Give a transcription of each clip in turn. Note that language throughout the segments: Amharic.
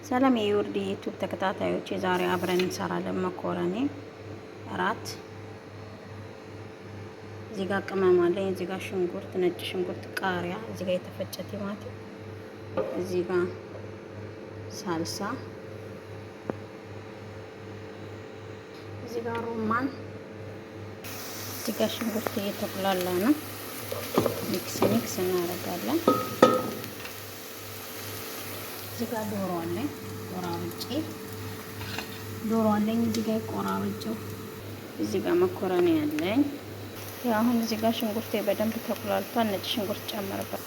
ሰላም የዮርዲ ዩቲዩብ ተከታታዮች፣ የዛሬ አብረን እንሰራለን መኮረኒ እራት። እዚህ ጋር ቅመም አለኝ። እዚህ ጋር ሽንኩርት፣ ነጭ ሽንኩርት፣ ቃሪያ፣ እዚህ ጋር የተፈጨ ቲማቲም፣ እዚህ ጋር ሳልሳ፣ እዚህ ጋር ሮማን፣ እዚህ ጋር ሽንኩርት እየተቁላላ ነው። Mix mix እናደርጋለን። እዚህ ጋር ዶሮ አለኝ ቆራርጬ፣ ዶሮ አለኝ እዚህ ጋር ቆራርጬው። እዚህ ጋር መኮረኒ አለኝ። አሁን እዚህ ጋር ሽንኩርቴ በደንብ ተቁላልቷል። ነጭ ሽንኩርት ጨምርበት፣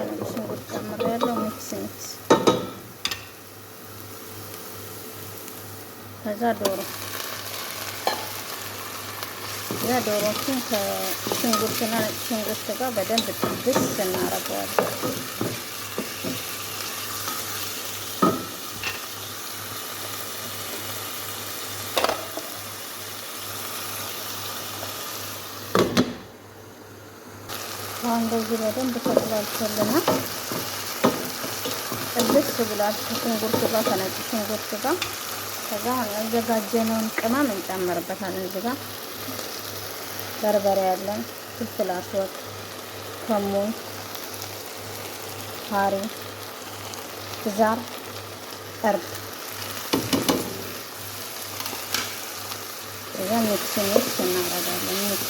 ነጭ ሽንኩርት ጨምሬያለሁ። Mix mix፣ ከዛ ዶሮ፣ እዛ ዶሮችን ከሽንኩርትና ነጭ ሽንኩርት ጋር በደንብ ጥብስ እናደርገዋለን። አሁን እንደዚህ በደንብ ተቁላልቶልናል። ጥብስ ብሏል ከሽንኩርቱ ጋር፣ ከነጭ ሽንኩርቱ ጋር። ከዛ ያዘጋጀነውን ቅመም እንጨምርበታለን። እዚህ ጋር በርበሬ ያለን፣ ፍልፍል አስወጥ፣ ከሙን፣ ካሪ፣ ብዛር፣ እርድ፣ ከዛ mix mix እናደርጋለን። Mix።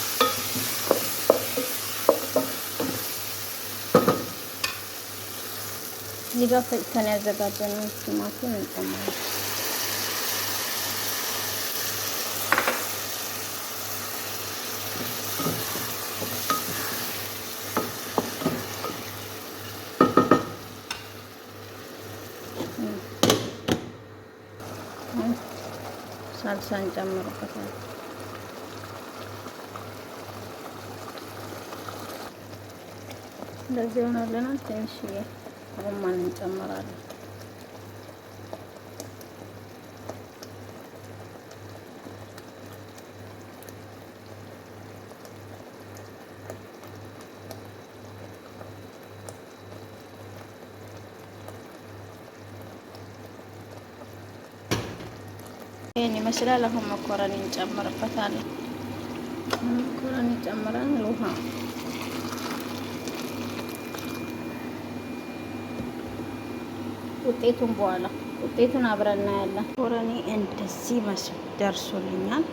እዚህ ጋር ፈጭተን ያዘጋጀነውን ቲማቲም እንጨምራለን። ሳልሳ እንጨምርበታለን። እንደዚህ ሆኖልናል። ትንሽዬ ሮማን እንጨምራለን። ይህን ይመስላል። አሁን መኮረኒ እንጨምርበታለን። መኮረኒ ጨምረን ውሃ ውጤቱን በኋላ ውጤቱን አብረን እናያለን። መኮረኒ እንደዚህ መስሎ ደርሶልኛል።